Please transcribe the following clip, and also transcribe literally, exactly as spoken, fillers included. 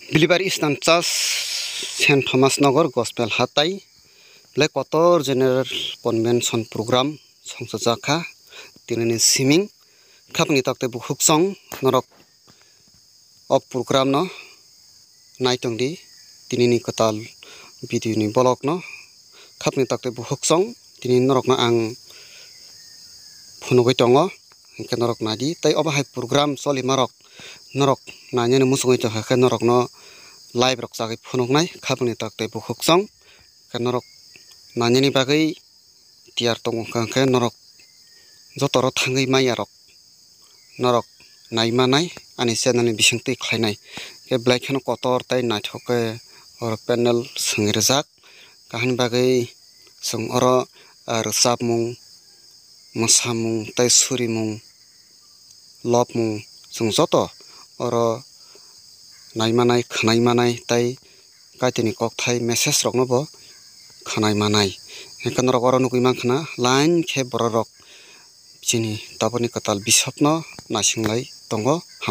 Believer Eastern Church, Saint Thomas Nagar Gospel Hatai, le kotor General Convention program songchajak kha tinini siming. Khapni takte bukhuk song norok o program no naitong di, tinini kwtal video ni vlog no. Khapni takte bukhuk song tini norok no ang phunugwi tongo, hinkhe norok nai di. Tai obo hai program choli marok norok nainani muchungwi tongkha khe norokno live rok chagwi phunuknai khapni takte bukhuk song. Khe norok nainani bagwi tiyar tongo wngkha, hwnkhe norok joto oro thangwi manya rok norok nai manai ani channel ni bisingtwi khlainai. Khe belai kheno kotor tei naithok khe oro panel swngwi rijak. Kahini bagwi chwng oro, ah, rwchapmung, mwsamung tei surimung, lobmung chwng joto oro nai manai, khwnai manai tei Kaitorni kokthai message rokno bo khwnai manai. Hinkhe norok oro nugwi mankha na line khe borok rok chini tabukni kwtal bisopno naisinglai tongo. Hambai.